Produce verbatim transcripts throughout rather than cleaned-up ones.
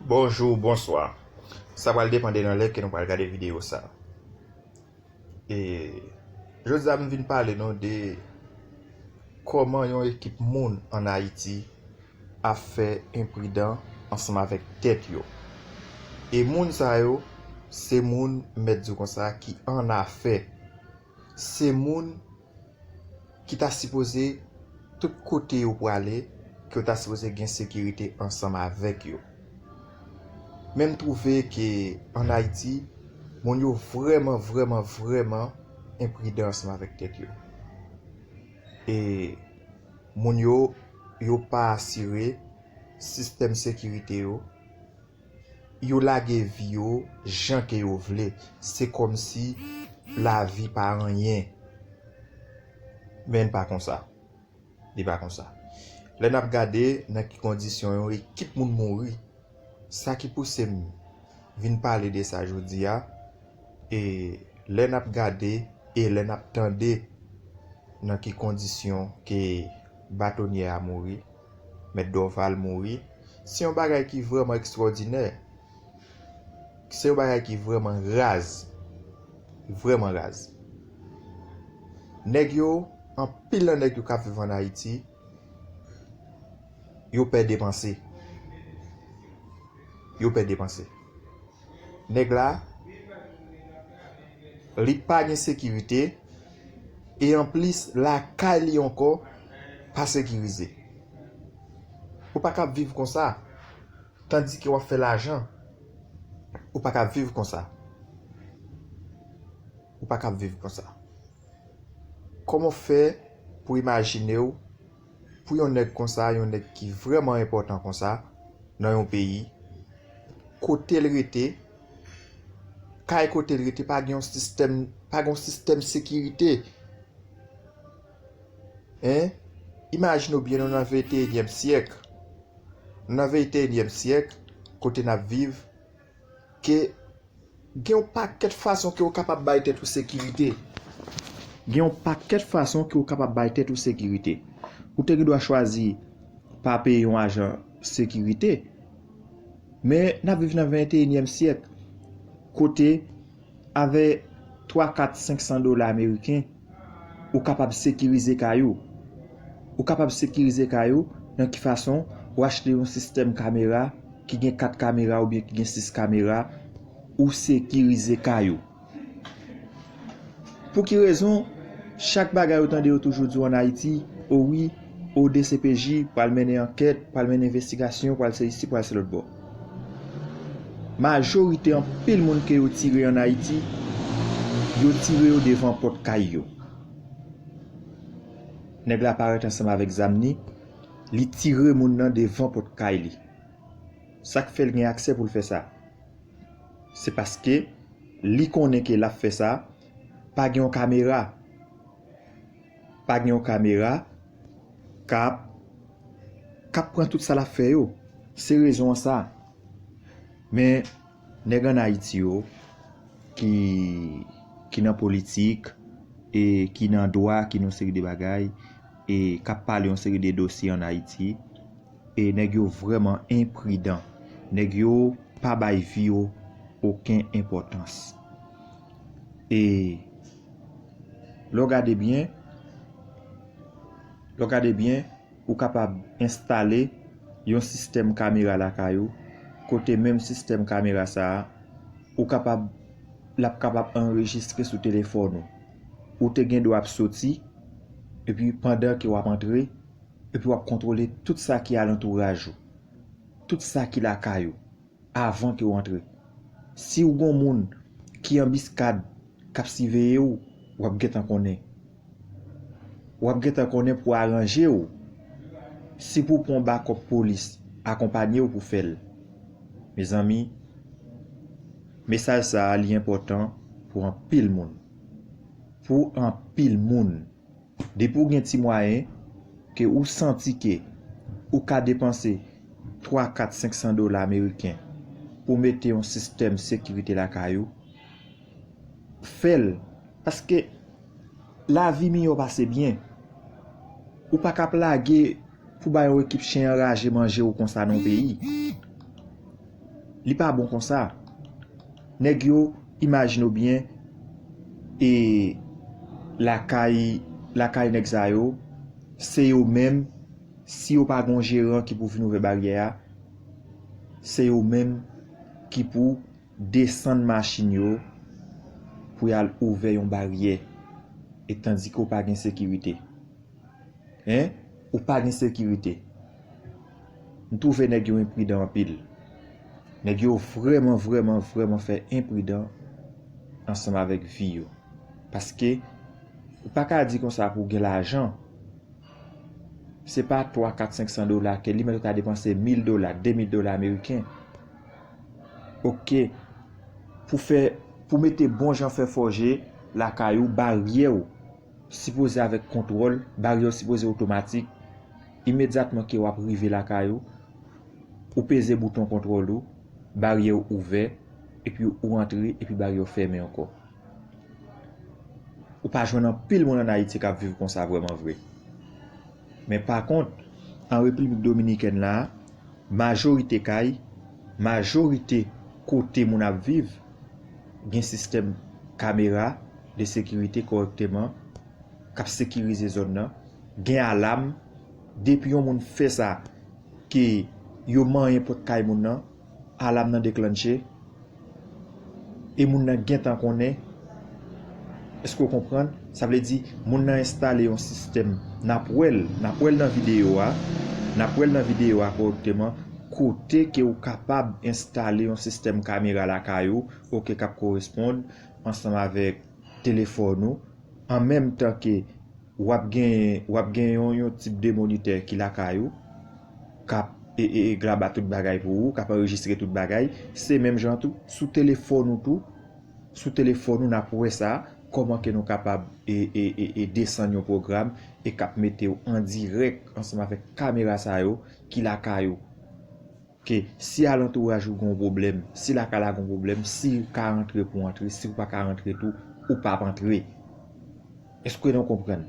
Bonjou, bonswa. Sa pral depann de nan lè ke nou pral gade videyo sa. E jodi a m vin pale nou de kòman yon ekip moun ann Ayiti ap fè enpridan ansanm avèk tèt yo. E moun sa yo, se moun, m mèt di w konsa, ki annafè. Se moun ki ta sipoze, tout kote yo prale, ke yo ta sipoze gen sekirite ansanm avèk yo. Men m twouve ke ann Ayiti, moun yo vrèman, vrèman, vrèman enpridan ansanm avèk tèt yo. E moun yo, yo pa asire sistèm sekirite yo, yo lage vi yo jan ke yo vle. Se kòmsi lavi pa anyen. Men pa konsa. Li pa konsa. Lè n ap gade nan ki kondisyon yon ekip moun mouri, sa ki pouse m vin pale de sa jodi a, e lè n ap gade e lè n ap tande nan ki kondisyon ke batonye a mouri, Mèt Dorval mouri, se yon bagay ki vrèman ekstwòdinè. Se yon bagay ki vrèman raz. Vrèman raz. Nèg yo, anpil nan nèg yo k ap viv ann Ayiti, yo pè depanse. Yo pè depanse. Nèg la, li pa gen sekirite, e anplis, lakay li ankò pa sekirize. Ou pa ka ap viv konsa, tandike w ap fè lajan. Ou pa ka ap viv konsa. Ou pa ka ap viv konsa. Kòman w fè pou imajine w, pou yon nèg konsa, yon nèg ki vrèman enpòtan konsa nan yon peyi, kote l rete, kay kote l rete, pa gen yon sistèm, pa gen yon sistèm sekirite. Hein? Imajine w byen, nou nan venteyinyèm syèk. Nou nan venteyinyèm syèk, kote n ap viv, ke gen yon pakèt fason ke w kapab bay tèt ou sekirite. Gen yon pakèt fason ke w kapab bay tèt ou sekirite. Ou te gen dwa chwazi pa peye yon ajan sekirite. Men n ap viv nan venteyinyèm syèk, kote avè twa, kat, senk san dola ameriken, ou kapab sekirize kay ou. Ou kapab sekirize kay ou nan ki fason? Ou achte yon sistèm kamera ki gen kat kamera oubyen ki gen sis kamera, ou sekirize kay ou. Pou ki rezon chak bagay ou tande yo toujou di w ann Ayiti, o wi, o D C P J pral mennen ankèt, pral mennen envestigasyon, pral se isi, pral se lòt bò? Majorite anpil moun ke yo tire ann Ayiti, yo tire yo devan pòt kay yo. Nèg la parèt ansanm avèk zam ni, li tire moun nan devan pòt kay li. Sa k fè l gen aksè pou l fè sa? Se paske li konnen ke l ap fè sa, pa gen yon kamera. Pa gen yon kamera k ap, k ap pran tout sa l ap fè yo. Se rezon an sa. Men, nèg ann Ayiti yo, ki, ki nan politik, e ki nan dwa, ki nan yon seri de bagay, e k ap pale yon seri de dosye ann Ayiti, e nèg yo vrèman enpridan. Nèg yo pa bay vi yo okenn enpòtans. E lè w gade byen, lè w gade byen, ou kapab enstale yon sistèm kamera lakay ou, kote menm sistèm kamera sa a, ou kapab, l ap kapab anrejistre sou telefòn ou. Ou te gen dwa ap soti, epi pandan ke w ap antre, epi w ap kontwole tout sa ki alantouraj ou, tout sa ki lakay ou, avan ke w antre. Si w gon moun ki anbiskad k ap siveye w, w ap gentan konnen. W ap gentan konnen pou w aranje w. Si pou w pran bakòp polis, akonpanye w pou fè l. Mezanmi, mesaj sa a, li enpòtan pou anpil moun. Pou anpil moun. Depi w gen ti mwayen, ke ou santi ke ou ka depanse twa, kat, senk san dola ameriken pou mete yon sistèm sekirite lakay ou, fè l. Paske lavi miyò pase byen. Ou pa ka ap lage pou bay yon ekip chen anraje manje w konsa nan yon peyi. Li pa bon konsa. Nèg yo, imajine w byen, e lakay, lakay nèg sa yo, se yo menm, si yo pa gen yon jeran ki pou vin ouvè baryè a, se yo menm ki pou desann machin yo pou y al ouvè yon baryè, e tandike w pa gen sekirite. Hein? Ou pa gen sekirite. M twouve nèg yo enpridan anpil. Nèg yo vrèman, vrèman, vrèman fè enpridan ansanm avèk vi yo. Paske, ou pa ka di konsa pou w gen lajan. Se pa twa, kat, senk san dola ke li menm ta depanse mil dola, de mil dola ameriken. Oke. Pou fè, pou mete bon jan fè fòje lakay ou, baryè w sipoze avèk kontwòl, baryè w sipoze otomatik. Imedyatman ke w ap rive lakay ou, ou peze bouton kontwòl ou, baryè w ouvè, epi ou antre, epi baryè w fèmen ankò. Ou pa jwenn anpil moun ann Ayiti k ap viv konsa vrèman vre. Men pa kont, an Repiblik Dominikèn la, majorite kay, majorite kote moun ap viv, gen sistèm kamera de sekirite kòrèkteman, k ap sekirize zòn nan, gen alam, depi yon moun fè sa, ke yo manyen pòt kay moun nan, alam nan deklanche, e moun nan gentan konnen. Èske w konprann? Sa vle di, moun nan enstale yon sistèm, n ap wè l, n ap wè l nan videyo a, n ap wè l nan videyo a kòrèkteman, kote ke w kapab enstale yon sistèm kamera lakay ou, oke, k ap koresponn ansanm avèk telefòn ou, an menm tan ke w ap gen, w ap gen yon, yon tip de monitè ki lakay ou, k ap e, e, e graba tout bagay pou ou, k ap anrejistre tout bagay. Se menm jan tou, sou telefòn ou tou, sou telefòn ou n ap wè sa, kòman ke nou kapab e, e, e, e desann yon pwogram e k ap mete w an dirèk ansanm avèk kamera sa yo ki lakay ou. Ke si alantouraj ou gen yon pwoblèm, si lakay la gen yon pwoblèm, si w ka rantre pou w antre, si w pa ka rantre tou, ou p ap antre. Èske nou konprann?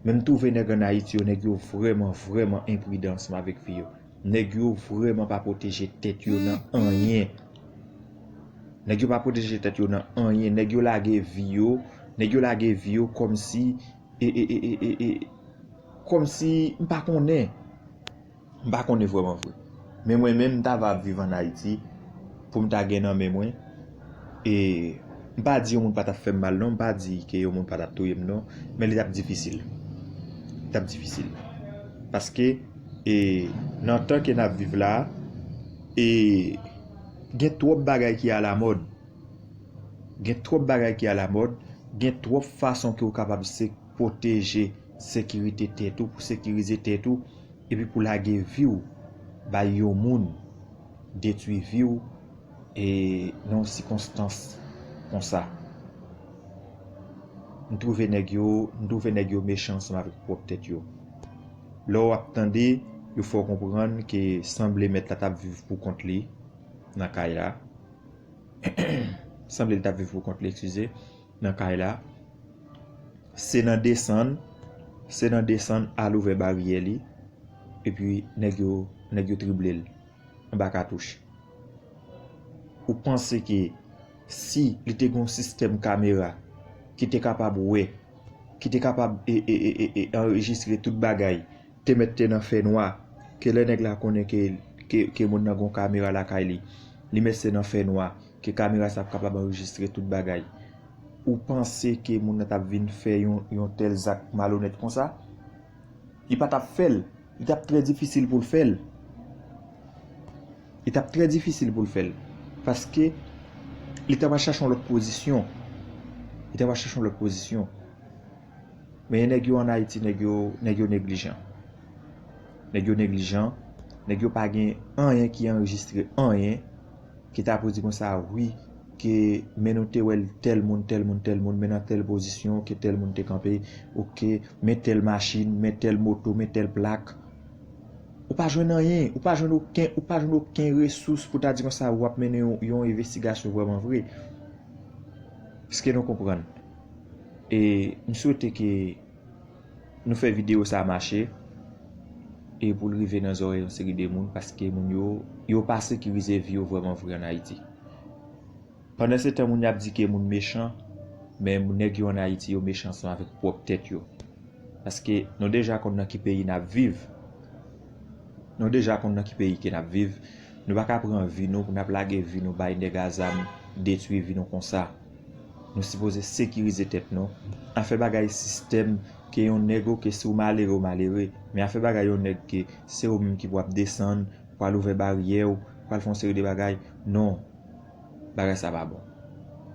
Men m twouve nèg ann Ayiti yo, nèg yo vrèman, vrèman enpridan ansanm avèk vi yo. Nèg yo vrèman pa pwoteje tèt yo nan anyen. Nèg yo pa pwoteje tèt yo nan anyen. Nèg yo lage vi yo, nèg yo lage vi yo kòmsi, e, e, e, e, e, e, kòmsi, m pa konnen. M pa konnen vrèman vre. Men mwen menm, m ta va ap viv ann Ayiti pou m ta gen nan men mwen. E m pa di yon moun pa t ap fè m mal non, m pa di ke yon moun pa t ap touye m non, men li t ap difisil. Li t ap difisil. Paske, e, nan tan ke n ap viv la, e, gen twòp bagay ki alamòd. Gen twòp bagay ki alamòd, gen twòp fason ke w kapab se pwoteje sekirite tèt ou, pou sekirize tèt ou, epi pou lage vi w bay yon moun, detwi vi w, e nan yon sikonstans konsa. M twouve nèg yo, m twouve nèg yo mechan ansanm avèk pwòp tèt yo. Lè w ap tande, yo fè w konprann ke sanble mèt la t ap viv pou kont li nan kay la. Sanble li t ap viv pou kont li, eskize, nan kay la. Se nan desann, se nan desann al ouvè baryè li, epi nèg yo, nèg yo trible l anba katouch. Ou panse ke si li te gen yon sistèm kamera ki te kapab wè, ki te kapab e, e, e, e, e, anrejistre tout bagay, te mèt te nan fènwa, ke lè nèg la konnen ke, ke, ke moun nan gen yon kamera lakay li, li mèt se nan fènwa, ke kamera sa ap kapab anrejistre tout bagay. Ou panse ke moun nan t ap vin fè yon, yon tèl zak malonèt konsa? Li pa t ap fè l. Li t ap trè difisil pou l fè l. Li t ap trè difisil pou l fè l. Paske li t ap al chache yon lòt pozisyon. Li t ap al chache yon lòt pozisyon. Men nèg yo ann Ayiti, nèg yo, nèg yo neglijan. Nèg yo neglijan. Nèg yo pa gen anyen ki anrejistre anyen ki ta pou di konsa, wi, ke men nou te wè tèl moun, tèl moun, tèl moun, men nan tèl pozisyon ke tèl moun te kanpe, oke, men tèl machin, men tèl moto, men tèl plak. Ou pa jwenn anyen, ou pa jwenn okenn, ou pa jwenn okenn resous pou ta di konsa w ap mennen yon, yon envestigasyon vrèman vre. Èske nou konprann? E m swete ke nou fè videyo sa a mache. e pou l rive nan zòrèy yon seri de moun, paske moun yo, yo pa sekirize vi yo vrèman vre ann Ayiti. Pandan se tan, moun y ap di ke moun mechan, men nèg yo ann Ayiti yo mechan ansanm avèk pwòp tèt yo. Paske nou deja konn nan ki peyi n ap viv. Nou deja konn nan ki peyi ke n ap viv. Nou pa ka pran vi nou pou n ap lage vi nou bay nèg a zam, detwi vi nou konsa. Nou sipoze sekirize tèt nou. Afè bagay sistèm, ke yon nèg, oke, si w malere, w malere. Men afè bagay yon nèg ke se ou menm ki pou ap desann, pral ouvè baryè w, pral fè yon seri de bagay. Non. Bagay sa pa bon.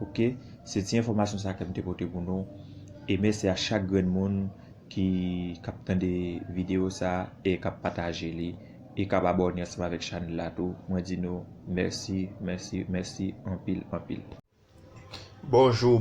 Oke? Se ti enfòmasyon sa ke m te pote pou nou. E mèsi a chak grenn moun ki, k ap tande videyo sa e k ap pataje li e k ap abòne ansanm avèk chanèl la tou. Mwen di nou mèsi, mèsi, mèsi anpil, anpil. Bonjou,